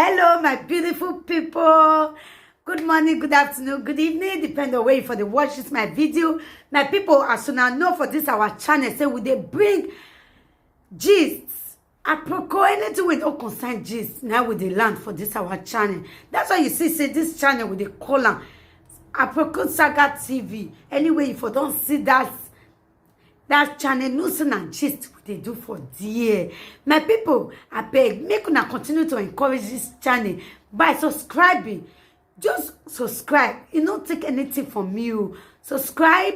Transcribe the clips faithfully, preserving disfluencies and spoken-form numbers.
Hello, my beautiful people. Good morning, good afternoon, good evening, depend on where you for the watch this my video. My people, as soon as know for this our channel, say we dey bring gist. Aproko, anything we don't concern gist, now we dey land for this our channel. That's why you see, say this channel we dey call am Aproko Saga T V. Anyway, if you don't see that that channel, no sin and gist we dey do for there. My people, I beg, make una continue to encourage this channel by subscribing. Just subscribe. You no take anything from you. Subscribe,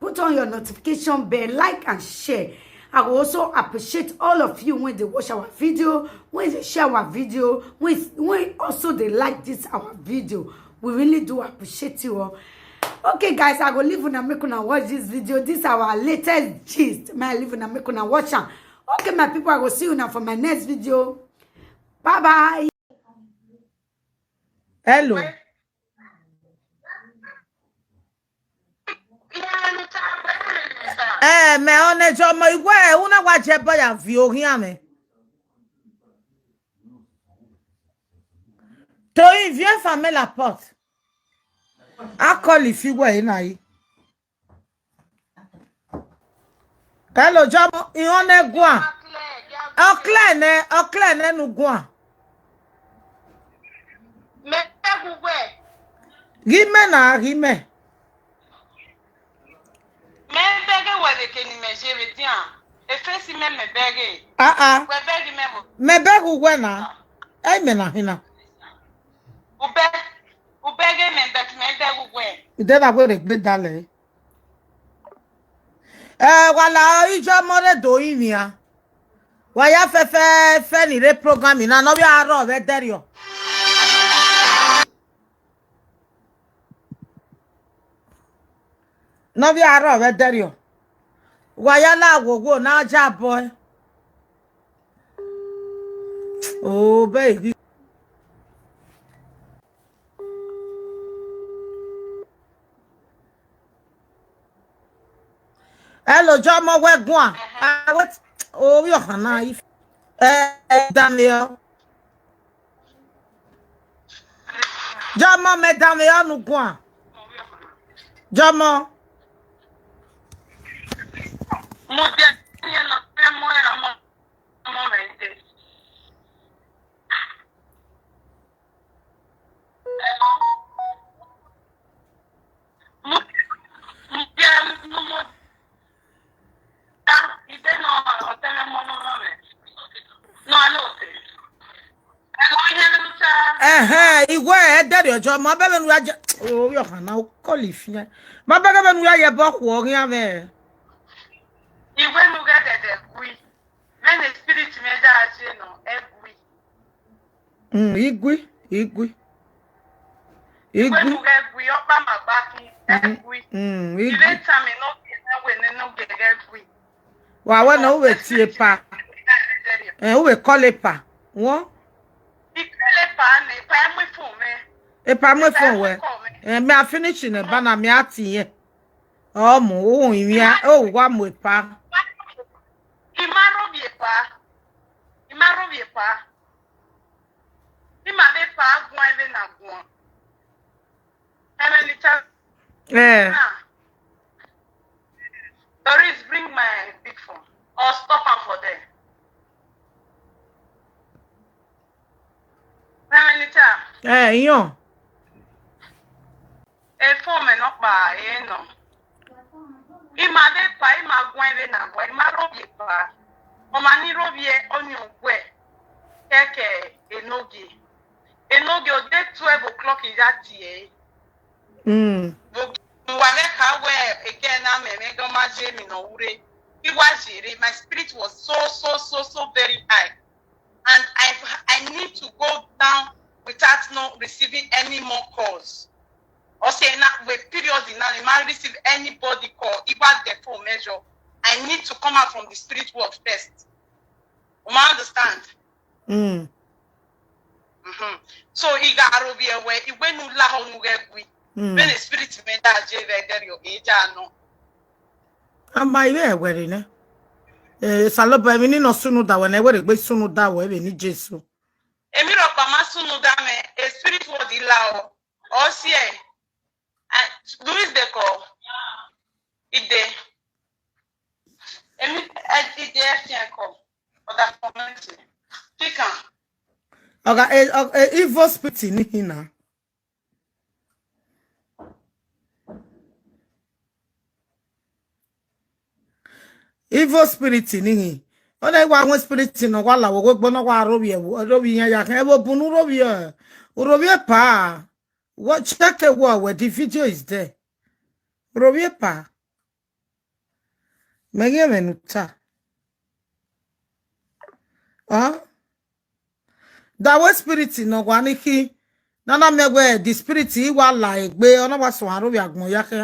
put on your notification bell, like and share. I will also appreciate all of you when they watch our video, when they share our video, when, when also they like this our video. We really do appreciate you all. Okay, guys, I go leave una make una watch this video. This our latest gist. My leave una make una watch am. Okay, my people, I go see you now for my next video. Bye bye. Hello. Eh, me one jomo igwe una wa je boya vi ohin ame. To invie famela pot. A call if you were in ai. Hello, jomo, in one gwa. Oklene, oklene nu gwa. Me gugwe. Gime na gime. Me bege wele ke ni me jere dia. E fesi me me bege. Ah ah. We bege me mo. Me beg ugwe na. Ai me na hina. Ube. Ubege me bege me bege ugwe. Ide na were gbe dale. Eh, wala ijo more do inia. Wa ya fe fe fe ni re program na no bi aro we derio. No bi aro we derio. Wa ya la wo wo na ja boy. Oh baby. Hello, jomo we gwa. Ah, what? Oh, yo hana if. Eh, eh, Daniel. Jomo me Daniel nu gwa. Jomo. Mo de ni na pe mo era mo mo me de. Ehe, igwe ederi ojo ma bebe nu ya je. Oh, yo kana o koli fi. Ma bebe bebe nu ya ye bo ku o rin ave. Igwe nu ga dede gui. Me ne spirit me da aje no, e gui. Mm, igwe, igwe. Igwe nu ga gui, opa ma ba ki, e gui. Mm, Ile igwe. Ta me no ke na we ne no ge ge gui. Wa we na uwe tie pa. Eh, uwe call e pa. Won? Ikele pa ne, pa e mu fun me. E pa mo phone we. Eh, me a finish ne ba na me ati ye. Oh mo, o yin ya, o wa mo e pa. Imaro bi e pa. Imaro bi e pa. Ima be pa gwan be na gwan. Emeni ta. Eh. Ah. Doris, bring my big phone. Or stop am for there. Emeni ta. Eh, yo. E phone me no pa, e no. Ima be pa, ima gwan be na gwan, ima ro bi e pa. O ma ni ro bi e, o ni o gwe. Keke, e no gi. E no gi, o de twelve o'clock is that ye. Mm. Mo wa le ka we again na me, me go ma je mi no ure. Iwa jere, my spirit was so, so, so, so very high. And I, I need to go down without not receiving any more calls. Or say na we period in now, I receive anybody call. Iwa the phone measure. I need to come out from the spirit world first. You understand? Mm. Mm-hmm. So iga arobi ewe, iwe nu la ho nu ge gui. Mm. When the spirit me da je ve der yo eja no. Ama iwe ewere ne. Eh, saloba mi ni no sunu da we na ewere gbe sunu da we be ni Jesu. Emi ro pa ma sunu da me, e spirit world ila o. O si e. Ah, Louis dey call. Ide. Emi, e, Ide e fi e call. Oda comment. Pick am. Oga, e, o, e, evil spirit ni hina. Evil spirit ni hi. Ona wa won spirit no wa la wo gbo no wa ro bi e wo, ro bi yan ya kan, e wo bunu ro bi e. Ro bi e pa. What, check it well, where the video is there. Ro bi e pa. Me ye me nu ta. Ah? That way spirit no wa ni ki. Na na me we the spirit i wa la egbe, ona wa so aro bi agbon ya ke.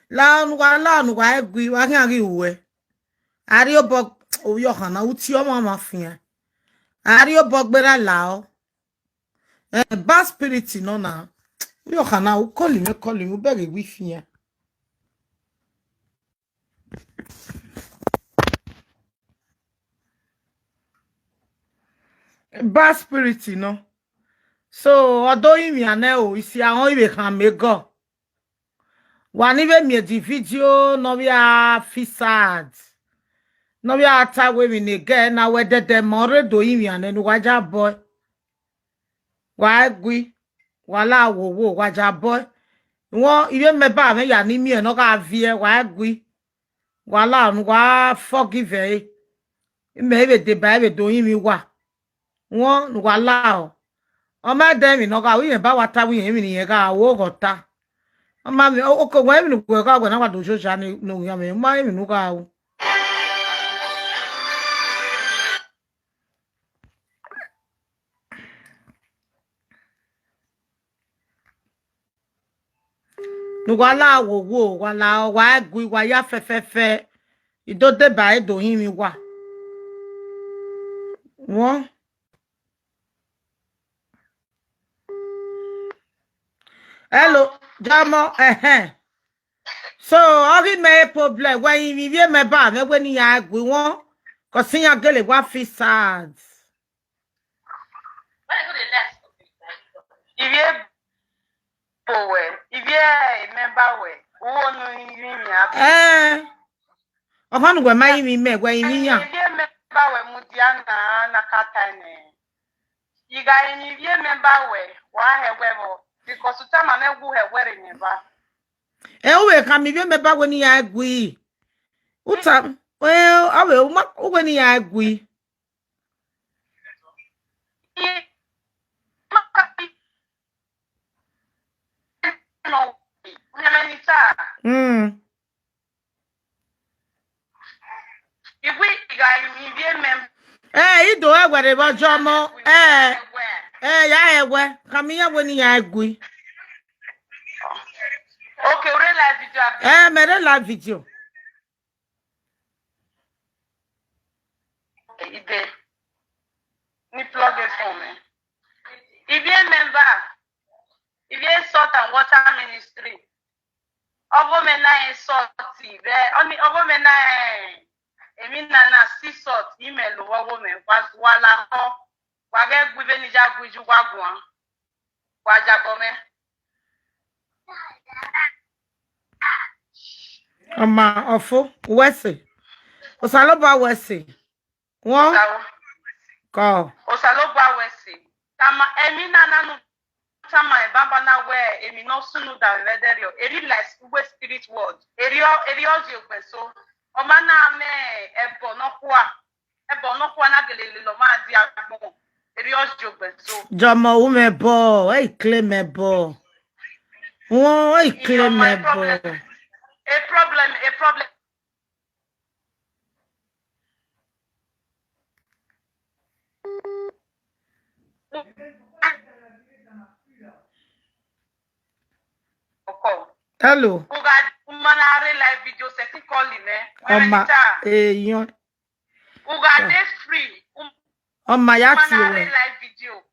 La nu wa, la nu wa egui wa ki ari uwe. Ari obo o yo kana uti o ma ma fin. Ari obo gbera la o. Eh, bad spirit no na. Yo kana u call me, call me, u beg we fin. Bad spirit, you know. So, although him ya ne o, isi ahon ibe kan me go. Wa ni be mi the video, no be a fi sad. No be a ta we mi ne ge, na we de de more do him ya ne nu wa ja boy. Wa gui, wa la wo wo, wa ja boy. Won, ibe me ba me ya ni mi e no ka vie, wa gui. Wa la nu wa forgive e. Me be de ba be do yin mi wa. Won nu wa la o. O ma de mi no ga wi yen ba wa ta wi yen mi ni yen ga wo go ta. O ma mi o ko wa mi nu ko ga wa na wa do so ja ni no ya mi. Ma mi nu ga o. Nu wa la wo wo, wa la o, wa gui, wa ya fe fe fe. Ido de ba e do yin mi wa. Won. Hello, Jamo, eh eh. So, all the me problem, when you be me ba, me when you are gui won, 'cause see ya gele wa fi sad. Ivie bo we, ivie member we, uwo nu imi mi abi. Eh. Ofanu we ma imi me, we imi ya. Ivie member we mudiana na katane. Iga ivie member we, wa he we bo. Because utama me gu he we re neba. Eh, uwe ka mi ivie member we ni ya gui. Uta, eh, awe, uma, uwe ni ya gui. Mm. Eh, ido e were ba jomo. Eh. Eh, ya e we. Kami ya we ni ya gui. Okay, we live video. Eh, me re live video. Ibe. Ni plug it for me. Ibe member. Ibe salt and water ministry. Obo me na e salt ibe. Oni obo me na e. Emi na na si salt ime lo obo me. Wa, wa la ho. Wa ge gui be ni ja gui ju wa guan. Wa ja bo me. Ama ofo wese. Osaloba wese. Won. Osawo. Ko. Osalogba wese. Tama emi na na nu tama e baba na we emi no sunu da vederio. Eri less we spirit world. Eri o, eri o di ogbe so. O ma na me ebo no kwa. Ebo no kwa na gelele lo ma di agbon. Eri o di ogbe so. Jomo u me bo, e claim me bo. Won, e claim me bo. A problem, a problem. Hello. Uma na re live video se ti call me. Oma, eh, yon. Uga dey free. Oma ya ti we. Live video.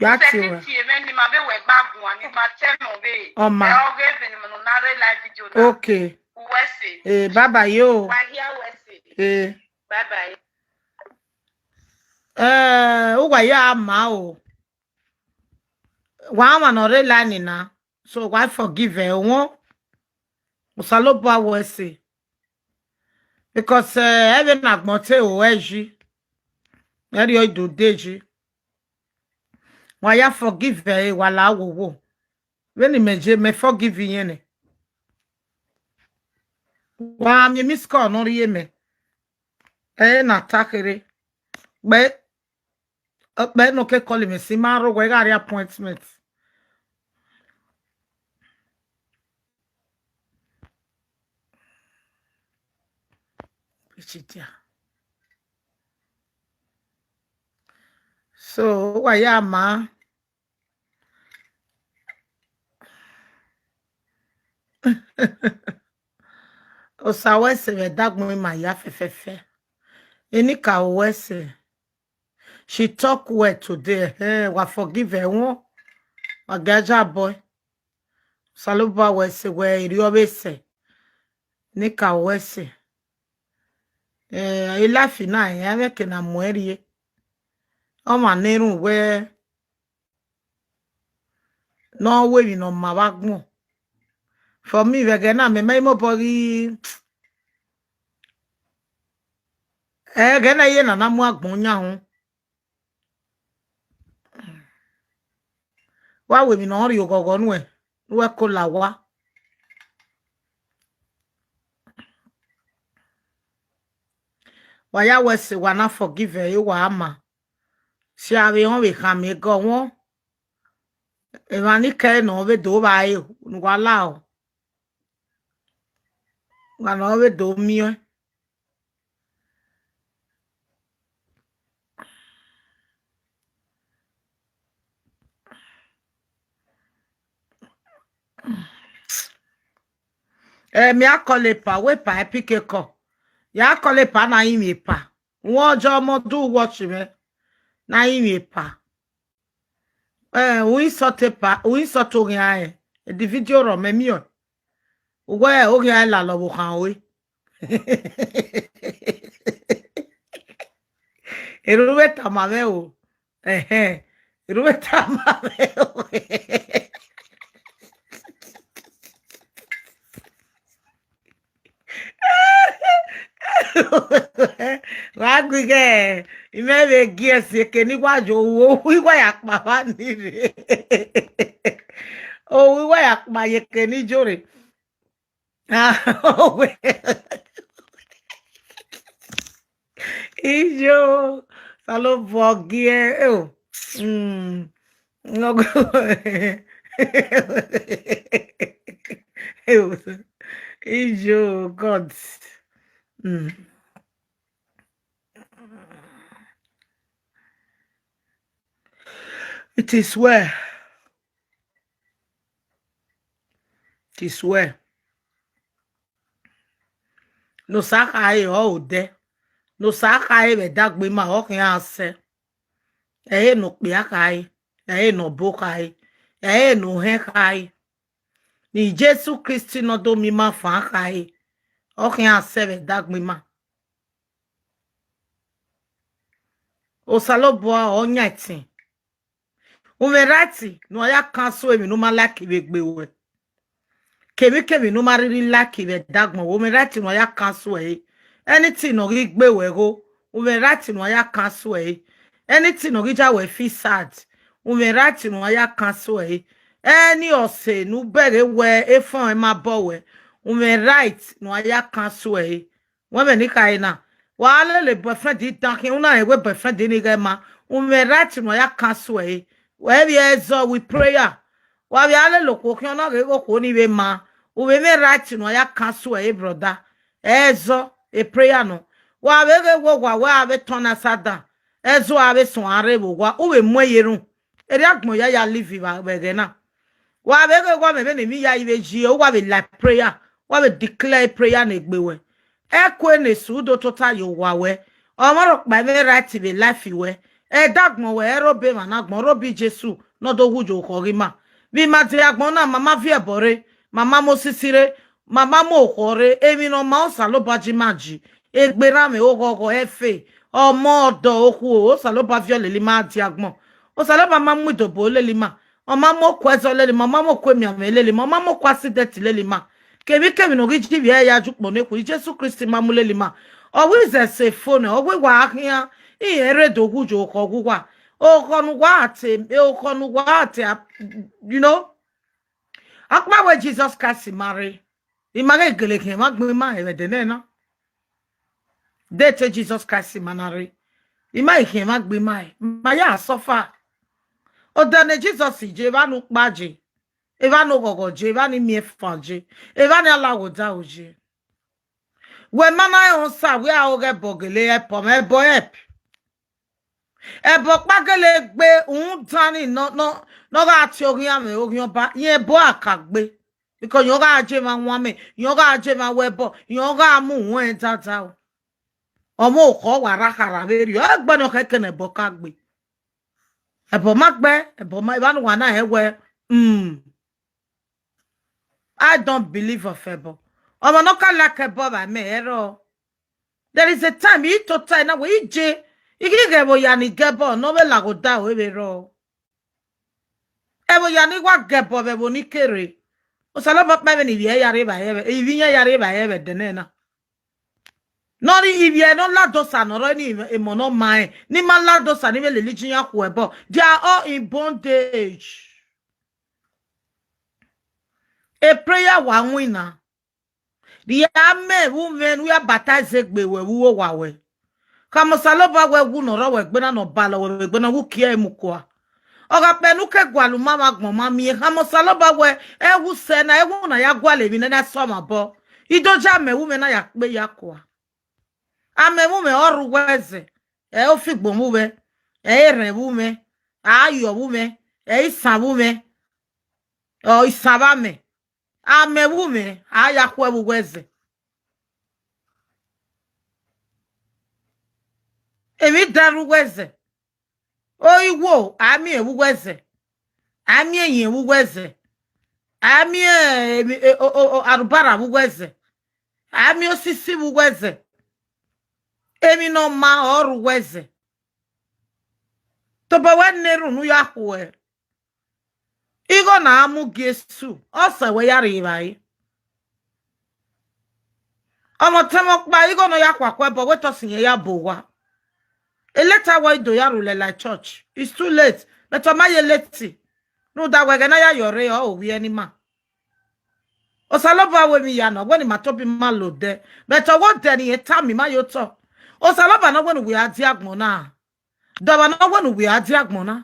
Ya ti we. Ti eme ni ma be we gbagun ani ma channel be. Oma. E oge be ni mo na re live video na. Okay. Wese. Eh, bye bye yo. Wa here wese. Eh. Bye bye. Eh, uwa ya ma o. Wa ma no re la ni na. So why forgive e won? Osalobua wo ese. Because, eh, even agbon te o e ji. Eri o do de ji. Wa ya forgive e, wa la wo wo. When me je, me forgive yen ne. Wa mi miss call no ri me. Eh, na takere. But, uh, but no ke call me. Si ma ro we gari appointment. Which is there. So, wa ya ma? Osa wo ese we dagbon ma ya fefefe. Eni ka wo ese. She talk well today. Eh, wa forgive her one. Wa gaja boy. Osalobua wo ese we iri o be se. Nika wo ese. Eh, e life na, eh, ame ke na muerie. O ma nerun we. No we mi no ma wa gbon. For me, we ge na me, me mo bori. Eh, ge na ye na na mu agbon nya hun. Wa we mi no ri ogogo nu e. Nu e ko la wa. Wa ya we se wa na forgive e wa ama. Si a we on we ka me go won. E wa ni ke no we do ba e. Nu wa la o. Wa no we do mi o. Eh, mi a call e pa, we pa, e pick e call. Ya call e pa na imi e pa. Won jo mo do watch me. Na imi e pa. Eh, we sort e pa, we sort o gin aye. E di video ro me mi o. We o gin aye la lo wo kan we. Eru we ta ma me o. Ehe. Eru we ta ma me o. Wa gige. Ime be gi esi ke ni wa jo wo, wi wa ya pa wa ni re. O, wi wa ya pa ye ke ni jo re. Ah, oh, we- Ijo, salo bogie, oh. Mm. No go. Oh. Ijo, God. Mm. It is well. It is well. No saka e o de. No saka e be dagbe ma o kin ase. E no pe aka e. E no bo ka e. E no he ka e. Ni Jesu Kristi no do mi ma fa ka e. O kin ase be dagbe ma. Osalobua o nyatin. Ume right no ya cancel emi no ma like we gbe we. Kemi kemi no ma really like we dagbon. Ume right no ya cancel e. Anything no gi gbe we go. Ume right no ya cancel e. Anything no gi ja we feel sad. Ume right no ya cancel e. Any o se nu bere we e fon e ma bo we. Ume right no ya cancel e. Women ni kaina. Wa le le boyfriend di tankin una e we boyfriend ni ge ma. Ume right no ya cancel e. We bi ezo with prayer. Wa bi ale lo ko ki ona ge go ko ni we ma. Ume me right no ya cancel e, brother. Ezo e prayer no. Wa we ge wo wa we ave turn asada. Ezo ave sun are wo wa. Uwe mo yerun. Eri agbon ya ya live wa we ge na. Wa be ge wa me be ni mi ya ibe ji o wa be like prayer. Wa be declare prayer na egbe we. E kwe ne su do tota yo wa we. O mo ro pa me right be life we. E dagbon we e ro be ma na gbon ro bi Jesu no do hu jo ko ri ma. Bi ma de agbon na mama vi e bore. Mama mo sisire. Mama mo ko re. Emi no ma o sa lo ba ji ma ji. Egbe ra me o go go e fe. Ọmọ ọdọ okwu o, Osaloba viọ lelima adiagbọn. Osaloba ma mu idobo lelima. Ọ ma mu okwu ẹzọ lelima, ọ ma mu okwu emiame lelima, ọ ma mu okwu asidẹti lelima. Kemi kemi no gi ji via ya jukpo nekwu, Jesu Kristi ma mu lelima. Ọ wi zẹ se fo nẹ, ọ wi wa ahia, iyen re do ghwu jo okọ ghwu wa. Okọ nu wa ate, okọ nu wa ate, a- you know. Akpa wẹ Jesus Christ ma re. Ima ghe gele khian ma gbe ma ẹvwẹ dẹnẹ na. De te Jesus Christ ma na re. Ima ghe khian ma gbe ma ẹ. Ma ya suffer. Odẹ ne Jesus je, evba ne ukpa je. Evba ne oghọghọ je, evba ne imiẹfan je. Evba ne alaghodaro je. Wẹ ma na ẹnrẹn osa, wẹ a oghe ẹbọ gele help, ọmọ ẹbọ help. Ẹbọ ọkpa gele gbe, uhunmwu dan ni nọ, nọ, nọ gha tie oghian mwẹ, oghian ọba, yẹn ẹbọ a ka gbe. Because yẹn ọ gha je emwa wan mẹ, yẹn ọ gha je emwa wẹ ẹbọ, yẹn ọ gha mu uwẹn dada o. Ọmọ okhọ wa ra khara vberriọ, ẹgbẹe ne ọ khẹke ne ẹbọ ka gbe. Ẹbọ ma gbe, ẹbọ ma, evba ne uwa na hẹ wẹ, mm. I don't believe of ẹbọ. Ọmọ ne ọ ka like ẹbọ vbe amẹ ẹrọ. There is a time, I tota na wẹ I je, I ghi ghẹ vbe oya ni gẹ ẹbọ, ne ọ vbe laghodaro vbe rrọọ. Ẹvbo ya ni wa gẹbọ vbe ẹvbo ni kere. Osanobua kpa vbene ivbi ẹre ya rre evbare ẹvwẹ, ivbi iran ya rre evbare ẹvwẹ ẹdẹnẹ na. Nọ rri ivbi ẹre ne ọ lada Osa ne ọ rrọọ ni emọ ne ọ ma rẹn, ni ma lada Osa ni vbe lele iye iran khuẹ obọ. They are all in bondage. A prayer wa winna. Rhie amẹ vbe umwẹ ne u ya baptize egbe wẹ vbe uwu owa wẹ. Khama Osanobua wẹ wu ne ọ rrọọ wẹ egbe na, ne ọ balọ wẹ vbe egbe na, vbe uki ẹre mu kua. Ọ gha kpẹ ne u ke gualọ uma vbe agbọn ma miẹn. Khama Osanobua wẹ ẹwu sẹ na, ẹwu na ya gualọ emwi ne na sẹ ọmwa obọ. I do ye amẹ vbe umwẹ na ya kpe ya kua. Amẹ vbe umwẹ ọ rre uwu ẹzẹ, ẹ i ofigbọn vbe umwẹ, ẹ i erhẹn vbe umwẹ, ẹ i ayọ vbe umwẹ, ẹ i isan vbe umwẹ, ọ isan vbe amẹ. Amẹ vbe umwẹ, a ya khuẹ vbe uwu ẹzẹ. Emwi dan rre uwu ẹzẹ. Igho, a miẹn vbe uwu ẹzẹ. A miẹn iyẹn vbe uwu ẹzẹ. A miẹn emwi, e, o, o, o, arubara vbe uwu ẹzẹ. A miẹn osisi vbe uwu ẹzẹ. Emwi ne ọ ma ọ rre uwu ẹzẹ. Tobọ wẹ ne erhunmwu ya khuẹ. Igho na a mu gie esu, ọ sẹ wẹ ya rri evbare. Ọmọtẹn mwẹ ọkpa, igho ne ọ ya khuakhua obọ, wẹ te ọ si iyẹn ya bọ owa. Eleta wẹ i do ya rhulẹ la church. It's too late. But ọ ma ye late. Rhunmwuda wẹ ẹghẹ ne a ya yọ rre, ọ ovbi ẹnẹ ima. Osanobua wẹ emwi ya nọ, wẹ ne ima tobọ ima la odẹ. But ọ wẹ odẹ ne irẹn tama ima ye otọ. Osanobua ne ọ wẹ ne uwẹ a dia agbọn na. Dọmwa ne ọ wẹ ne uwẹ a dia agbọn na.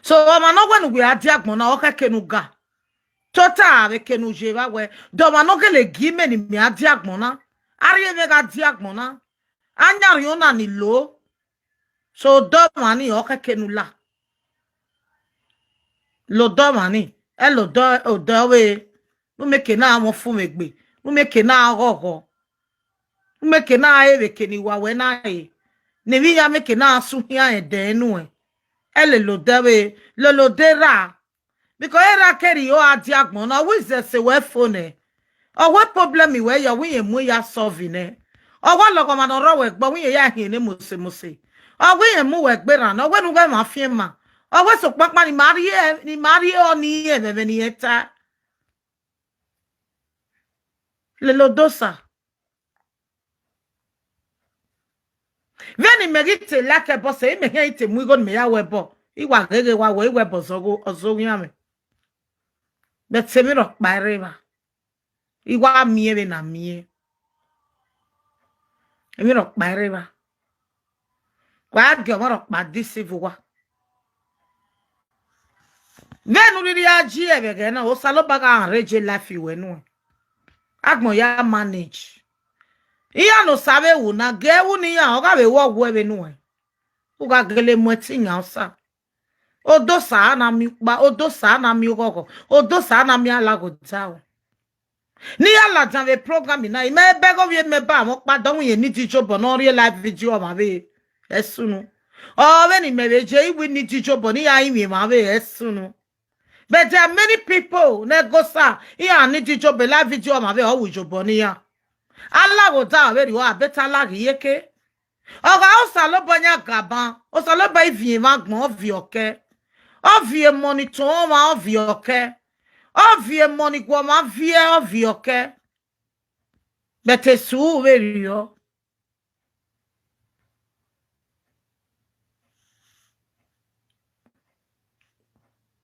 So, ọmwa ne ọ wẹ ne uwẹ a dia agbọn na, ọ khẹke ne u ga. Tota vbe eke ne u ye vba wẹ, dọmwa ne ọ ghele gie imẹ ne imẹ a dia agbọn na. A rhie mwẹ gha dia agbọn na. A yan riẹn ọna ni lo. So, dọmwa ni ọ khẹke ne u la. La odọmwa ni, ẹ la odẹ, odẹ ọvbehe. Ne u mieke ne a mwẹ ọfumwegbe, ne u mieke ne a ghọghọ. Ne u mieke ne a re vbe eke ne uwa wẹ na re. Ne emwi ya mieke ne a sẹ uhian ẹdẹ nuẹn. Ẹ lele odẹ vbe, lele odẹ ra. Because erha kere ọ a dia agbọn na, ọ wẹ izẹse wẹ fo nẹ. Ọ wẹ problem wẹ ya, ọ wẹ irẹn mu ya solve nẹ. Ọ wẹ ọlọghọmwa ne ọ rrọọ wẹ gbe, ọ wẹ irẹn ya khian ne mose mose. Ọ wẹ irẹn mu wẹ gbe rran, ọ wẹ ne ughẹ mwa fiẹn ma. Ọ wẹ sokpan ọkpa ne ima rhie, ne ima rhie ọni ẹmwẹ vbe ne irẹn ta. Lele odẹ Osa. Vbene imẹ ghi te like ẹbọ sẹ, imẹ khian i te mu igho ne imẹ ya ru ẹbọ. I wa gheghe wa wẹ, I ru ẹbọ ọzọ gho, ọzọ wian mwẹ. But emwi rhọkpa i rre evba. I wa miẹn vbene a miẹn. Emwi rhọkpa i rre evba. Wa gie ọmwa rhọkpa deceive uwa. Vbene u rhirhi a gie vbe ẹghẹ na, Osanobua gha rhan rre ye life ruẹ nuẹn. Agbọn ya manage. Iran ne Osa vbe ru na, gie ẹwu ne iran, ọ gha vbe ru ọghuẹ vbe nuẹn. U gha gele mu ẹtin yan Osa. Odẹ Osa na miẹn ukpa, odẹ Osa na miẹn oghọghọ, odẹ Osa na miẹn alaghodaro. Ne I ya ladian vbe program na, imẹ bẹghe ovbi mwẹ ba mwẹ ọkpa, dọ wẹ irẹn ni di jobọ ne ọ rhie live video ọmwa vbe ẹsunu. Ọ vbene imẹ vbe ye, I wẹ ni di jobọ ne I ya rinmwian emwa vbe ẹsunu. But there are many people ne ghe Osa, iran ni di jobọ live video ọmwa vbe ọ ru ijobọ ne iran. Alaghodaro vberriọ, a bẹta la ghi iyeke. Oga, Osalobo nya gaban. Osalobo ivie ma gbon ovioke. Ovie money to ma ovioke. Ovie money gwo ma vie ovioke. But esu very yo.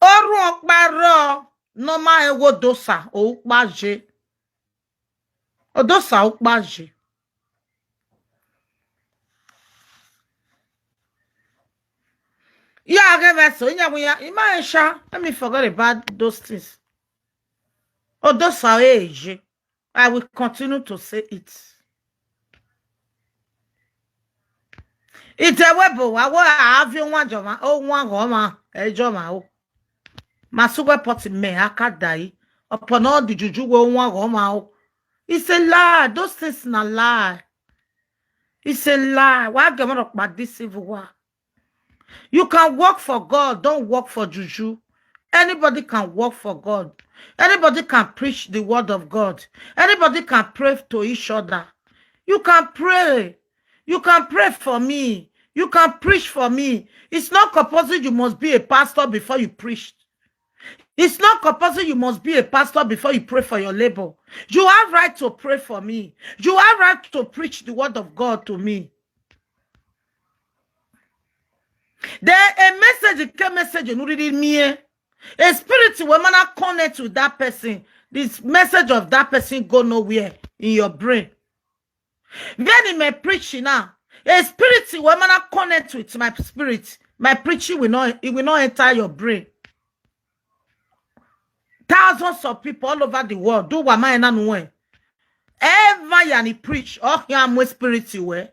Oru okparo no ma ewo dosa o paje. Odosa o paje. Yeah, I get vessel. Inya we ya. Ima esha. Let me forget about those things. Odosa eje. I will continue to say it. It's a webo. I will have you one joma. Oh, one goma. A joma. Oh. Masuga poti me akadai. Upon all the juju we one goma. Oh. It's a lie. Those things na lie. It's a lie. Why get one of this civil war? You can work for God, don't work for juju. Anybody can work for God. Anybody can preach the word of God. Anybody can pray to each other. You can pray. You can pray for me. You can preach for me. It's not compulsory you must be a pastor before you preach. It's not compulsory you must be a pastor before you pray for your labor. You have right to pray for me. You have right to preach the word of God to me. Then a message, a message, you know, really me. A spirit when man connect with that person, this message of that person go nowhere in your brain. Then in my preaching now, a spirit when man connect with my spirit, my preaching will not, it will not enter your brain. Thousands of people all over the world do what my nuwe. Ever yani preach, oh, yeah, my spirit way.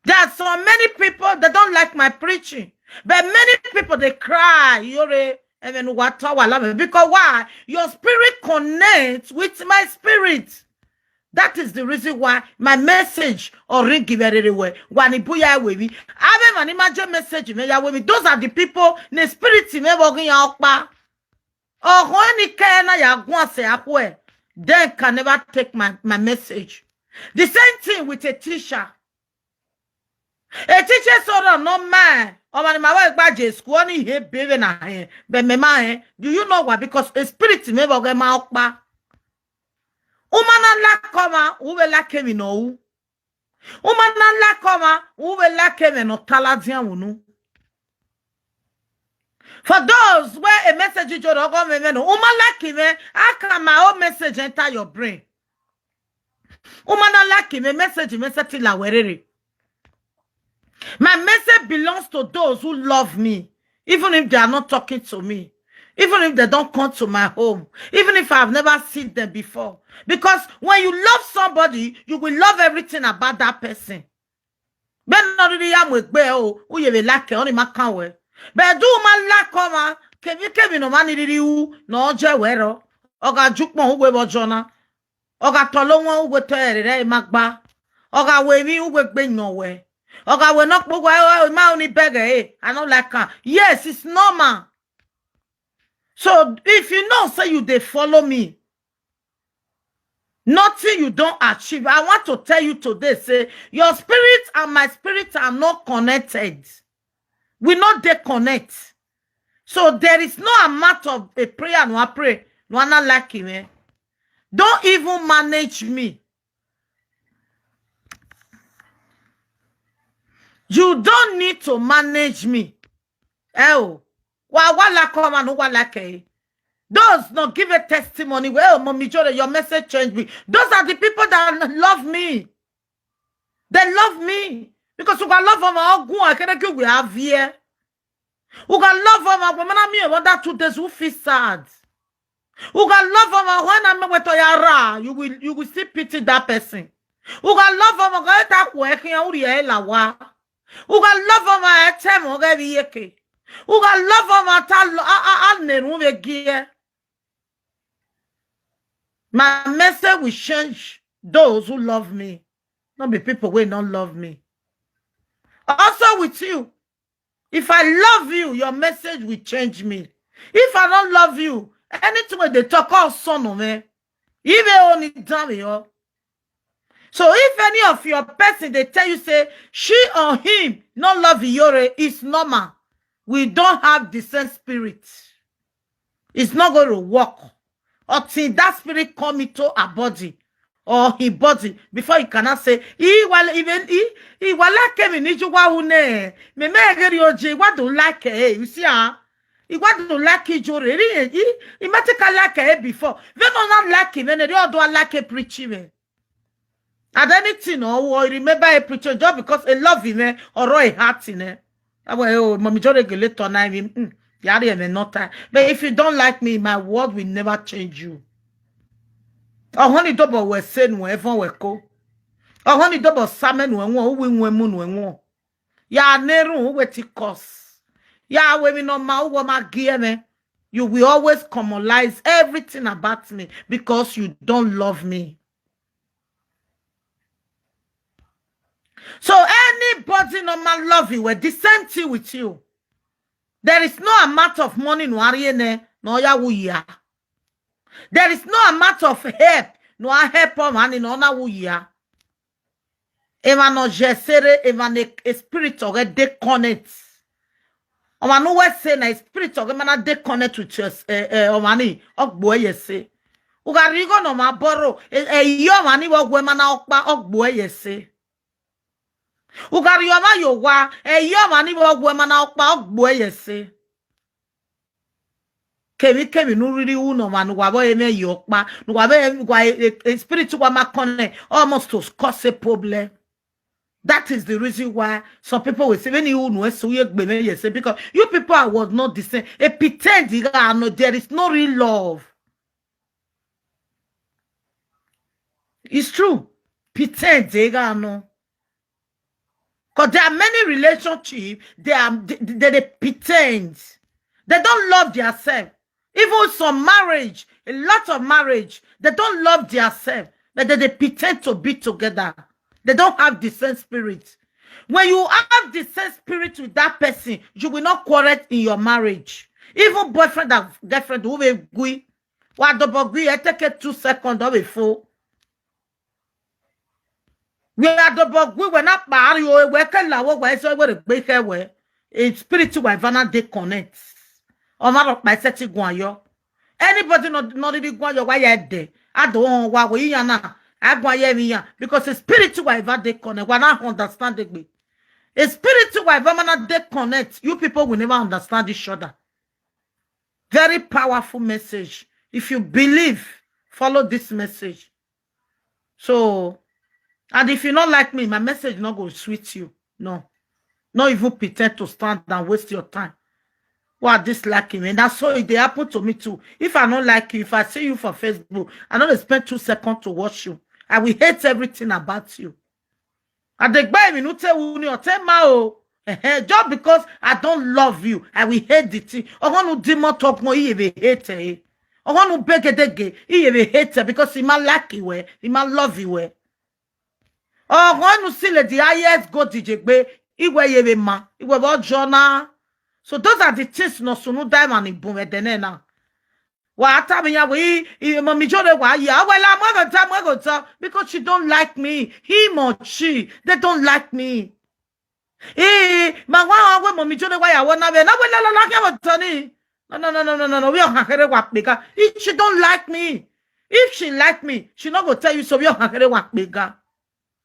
There are so many people that don't like my preaching, but many people they cry, Yore, and then what our love because why? Your spirit connects with my spirit. That is the reason why my message or ring give everywhere. Wani buya webi. Ave mani maje message me ya webi. Those are the people ne spirit me bogi ya okpa. Oh, when he can ya gwase akwe, then can never take my, my message. The same thing with a teacher. A teacher sort of no man. Or man, my wife by school, only he baby na he. But me man, do you know why? Because a spirit me bogi ma okpa. Umana la koma, uwe la kemi no. Umana la koma, uwe la kemi no taladian unu. For those where a message you join, go me no. Uma like me, I can my own message enter your brain. Umana like me, message me settle la werere. My message belongs to those who love me, even if they are not talking to me, even if they don't come to my home, even if I've never seen them before. Because when you love somebody, you will love everything about that person. Ben no really am with be o, who you will like on my can we. But do man like come, can you came in no man really who no je wero. Oga jukmo who we bojona. Oga tolo won who we to ere magba. Oga we mi who we gbe no we. Oga we not put we ma only beg eh. I don't like her. Yes, it's normal. So if you know say you they follow me, nothing you don't achieve. I want to tell you today, say your spirit and my spirit are not connected. We not they connect. So there is no amount of a prayer no I pray. No I not like him. Eh? Don't even manage me. You don't need to manage me. Oh, wa wa la come and wa la ke. Those no give a testimony. Well, mommy Jore, your message changed me. Those are the people that love me. They love me because we love them all. Go and can we have here. We can love them. When I mean about that two days, who feel sad. Who can love them when I'm with Toyara. You will you will still pity that person. Who can love them go that work in Uriela wa. Who can love them at time or get yeke. Who can love them at all a neru vegie. My message will change those who love me, not be people who don't love me. Also with you, if I love you, your message will change me. If I don't love you, anything when they talk out son of me, even only damn you. So if any of your person, they tell you, say, she or him no love Iyore, it's normal. We don't have the same spirit. It's not going to work until that spirit come into her body or his body before you cannot say, "Iwala, even, i, iwala kemi ni juwa une. Me me geri oje, what do like eh?" You see, ah? He what do like it, Jore? He, he, he might take a like eh before. They don't not like him, and they all do like a preaching. At anything, or, or remember a preacher just because a love him, eh, or a heart in eh. That way, oh, Mommy Jore get later now, him, mm, yari and not time. But if you don't like me, my word will never change you. Oh, honey, double we say no, everyone we go. Oh, honey, double salmon we won, who we win moon we won. Ya neru, who we take cost. Ya we mi no ma, who we ma give me. You will always commonize everything about me because you don't love me. So anybody no man love you, well, the same thing with you. There is no amount of money no ariene, no ya wuya. There is no amount of help no a help of money no na wuya. Ema no jesere, ema ne a spirit already connect. Oma no we say na spirit already mana dey connect with your eh eh omani ogbo eye say. Ugarigo no ma borrow eh eh yo mani wo gwe mana okpa ogbo eye say. Ugari oma yo wa eh yo mani wo gwe mana okpa ogbo eye say. Kemi kemi no really uno ma no wa bo eme yo pa no wa be wa eh, eh, spirit wa ma connect almost to cause a problem. That is the reason why some people will say, "When you know so you gbeme yes," because you people are was not the same. A pretend you are no, there is no real love. It's true. Pretend they are no. Because there are many relationships they are they, they, they pretend. They don't love themselves. Even some marriage, a lot of marriage, they don't love themselves. But they, they pretend to be together. They don't have the same spirit. When you have the same spirit with that person, you will not quarrel in your marriage. Even boyfriend and girlfriend who will agree, what the agree, I take it two seconds of a fool. We are the bug we were not bad you we can la we so we the big we in spirit we vana dey connect. Or matter of my setting go on yo. Anybody not not really go on your why you there. I don't want why we yana. I go on here because the spirit we ever dey connect. We not understand it. A spirit we ever mana dey connect. You people will never understand each other. Very powerful message. If you believe, follow this message. So, and if you not like me, my message not go sweet you. No. Not even pretend to stand and waste your time. Why dislike him? And that's how it dey happen to me too. If I don't like you, if I see you for Facebook, I don't spend two seconds to watch you. I will hate everything about you. I dey buy me no tell you or tell ma o. Eh, just because I don't love you, I will hate the thing. I want to demon talk more, he will hate it. I want to beg it again, he will hate it because he might like it well, he might love it well. I want to see the highest go D J Gbe, he will ye ma, he will about Jonah. So those are the things no sunu diamond in boom at the now. Wa ata mi ya we i mo mi jore wa ya we la mo go ta mo go ta because she don't like me. Him or she, they don't like me. Eh, ma wa we mo mi jore wa ya wo na we na we la la la ke wo tani. No no no no no no no. We o ha kere wa pe ga. If she don't like me, if she like me, she not go tell you so we o ha kere wa pe ga.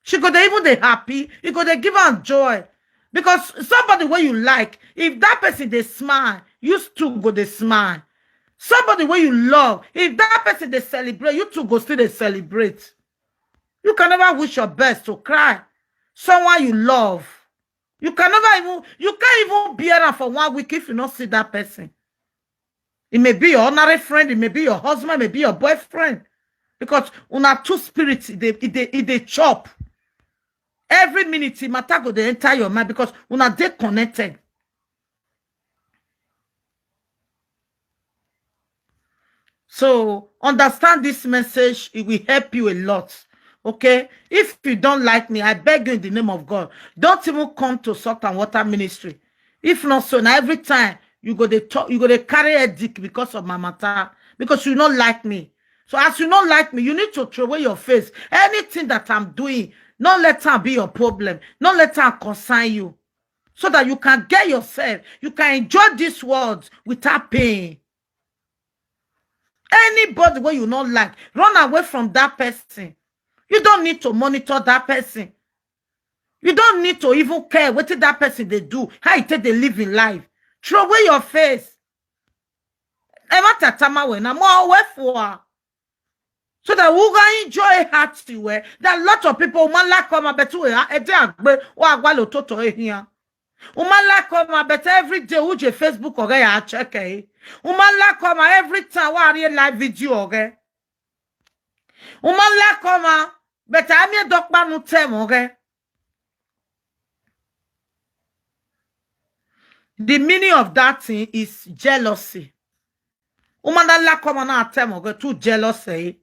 She go dey even dey happy. You go dey give her joy. Because somebody wey you like, if that person dey smile, you too go dey smile. Somebody wey you love, if that person dey celebrate, you too go still dey celebrate. You can never wish your best to cry. Someone you love, you can never even, you can't even bear am for one week if you not see that person. It may be your honorary friend, it may be your husband, it may be your boyfriend. Because una two spirits, they, they, they chop. Every minute, it matter go dey enter your mind because una dey connected. So understand this message, it will help you a lot. Okay? If you don't like me, I beg you in the name of God, don't even come to Salt and Water Ministry. If not so, now every time you go dey talk, you go dey carry headache because of my matter, because you not like me. So as you don't like me, you need to throw away your face. Anything that I'm doing, don't let am be your problem. Don't let am concern you. So that you can get yourself, you can enjoy this world without pain. Anybody where you not like, run away from that person. You don't need to monitor that person. You don't need to even care what that person they do, how you take they live in life. Throw away your face. Emma Tatama wena more away for her. So that we can enjoy her to where that lot of people woman like come up to her a day agbe or agwalo toto here. Woman like come up but every day who je Facebook or I check eh. Woman like come every time we are live video okay. Woman like come but I mean doctor no tell okay. The meaning of that thing is jealousy. Woman that lack come and tell me too jealous eh.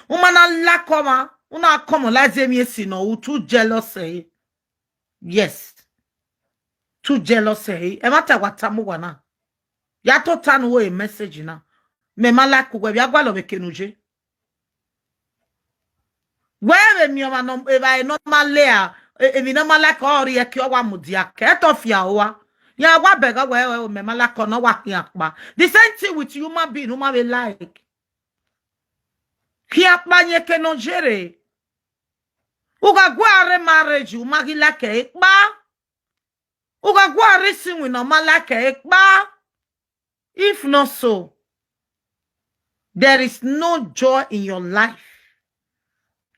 Woman that lack come and una come like me si no too jealous eh. Yes. Too jealous eh. E ma ta wa tamu wa na. Ya to tanu wo a message na. Me ma lack we ya gwa lo be kenuje. Where mi oma no eva e normal layer. E mi normal like ori e ki owa mudia ke to fia owa. Ya wa bega we we me mala ko no wa hian pa. The same thing with human being, human be like. Hian pa nye ke no jere. Uga gware marriage, uma gi like e pa. Uga gware sin we no ma like e pa. If not so, there is no joy in your life.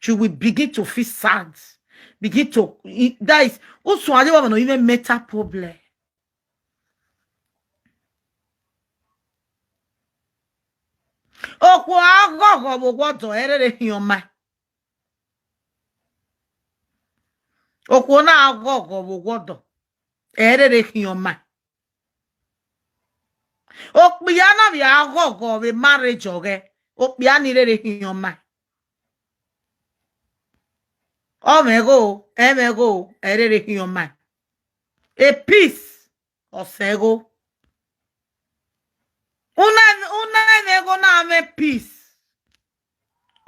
You will begin to feel sad. Begin to, that is, also, I don't even mental problem. Okwu aghọghọ bụ gwọdọ erere hioma. Okwu na aghọghọ bụ gwọdọ erere hioma. Okpia na bia aghọghọ be marriage oge. Okpia ni rere hioma. Omego, emego, erere hioma. A peace osego. Una una emego na ame peace.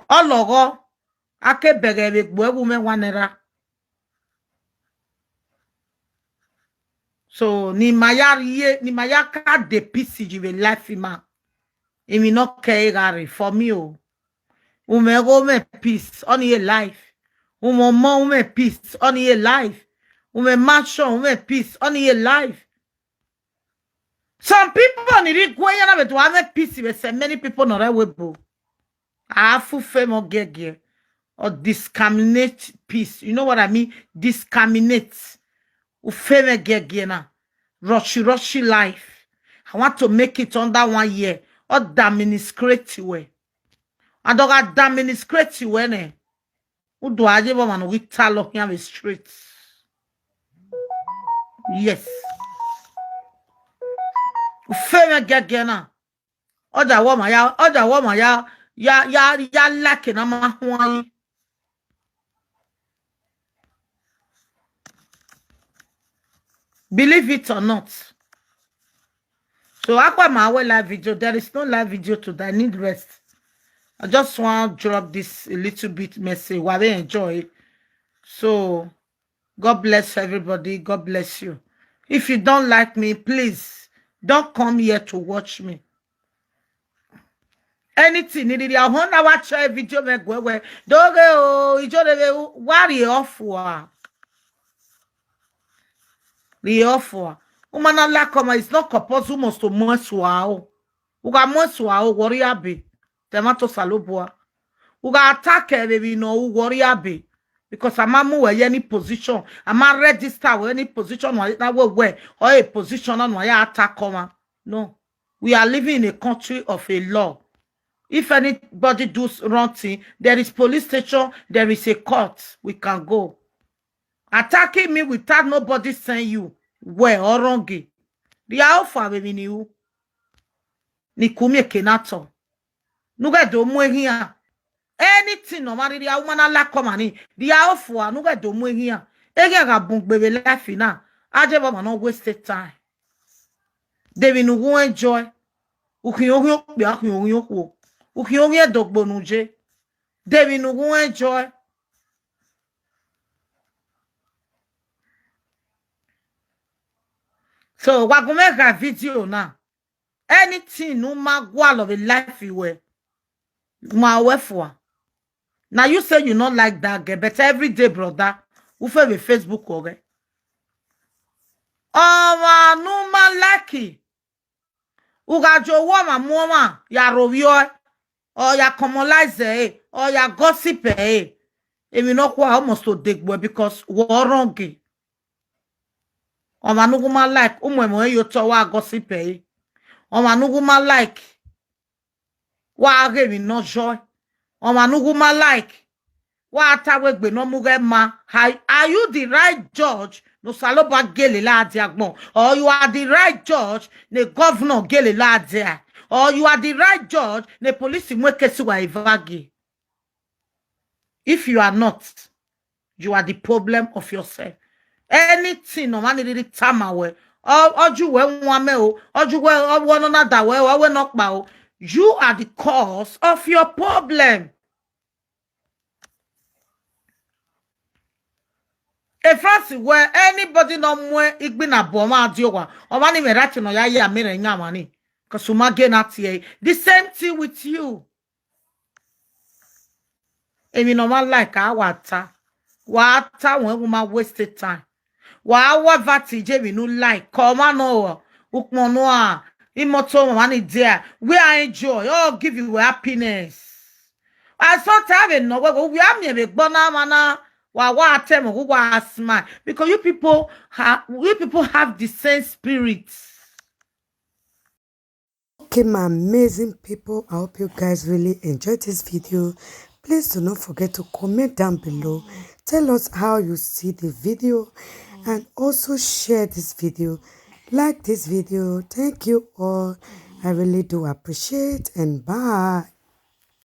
Ologo ake bege be gbo ewu me wanera. So ni maya ye ni maya ka de peace ji be life ma. Imi no ke gare for me o. Ume go me peace on your life. Umo mo ume peace on your life. Ume mansion ume peace on your life. Some people need to go and have peace with so many people not away bro. I have full fame or gege or discriminate peace. You know what I mean? Discriminate. Ufeme gege na. Rushy rushy life. I want to make it under one year. Or administrate way. I don't got administrate way ne. Udo aje bo manu witalo here with street. Yes. Ufeme gege na. Oja wo ma ya, oja wo ma ya, ya ya ya like na ma hwan. Believe it or not. So akwa ma we live video. There is no live video today. I need rest. I just want to drop this a little bit message while they enjoy. So God bless everybody. God bless you. If you don't like me, please don't come here to watch me. Anything nidi I want to watch a video me gwe gwe. Doge o ijo de be wari ofua. Ri ofua. Umana la koma is not compose must to mo swa o. Uga mo swa o wori abi. Temato salobua. Uga attack e baby no wori abi. Because I'm a move any position. I'm a register with any position na we we or a position on why attack come. No. We are living in a country of a law. If anybody does wrong thing, there is police station, there is a court. We can go. Attacking me without nobody saying you were or wrong. The alpha baby ni u. Ni kumi kenato. Nuga do mwe here. Anything no matter the woman la come ani. The alpha nuga do mwe here. Ege ga bungbe be life na. Aje ba no waste time. They will no enjoy. Ukiyo yo pe akiyo yo ko. Uki onye dogbo nuje. Demi nugu enjoy. So, wa go make a video now. Anything no ma go out of a life you were. Ma we for. Now you say you not like that girl, but every day, brother, we fail with Facebook, okay? Oh, ma no ma like it. Ugajo woma moma ya rovio, or ya commonize, eh, or ya gossip, eh. Emi no kwa almost to dig boy because we wrong. Oma nugu ma like umwe mo yo to wa gossip, eh. Oma nugu ma like wa ge mi no joy. Oma nugu ma like wa ta we gbe no mu ge ma. Are, are you the right judge? No saloba gele la dia gbon. Or you are the right judge? Ne governor gele la dia. Or you are the right judge? Ne police mwe kesi wa evagi. If you are not, you are the problem of yourself. Anything no man really tama we. Oju we nwa me o. Oju we one another we o. We no pa o. You are the cause of your problem. A France where anybody no mwe igbina boma diowa. O mani me rati no ya ya mere nya mani. Kasuma ge na tie. The same thing with you. Emi no ma like our ta. Wa ta when we ma waste the time. Wa wa vati je mi no like. Come on no. Ukmo no a. Imoto mama ni there. We are enjoy. Oh, give you happiness. I saw time in no we we are me be gbona mana. Wa wa tem we wa smile because you people have, you people have the same spirit. Okay, my amazing people, I hope you guys really enjoyed this video. Please do not forget to comment down below. Tell us how you see the video and also share this video. Like this video. Thank you all. I really do appreciate, and bye.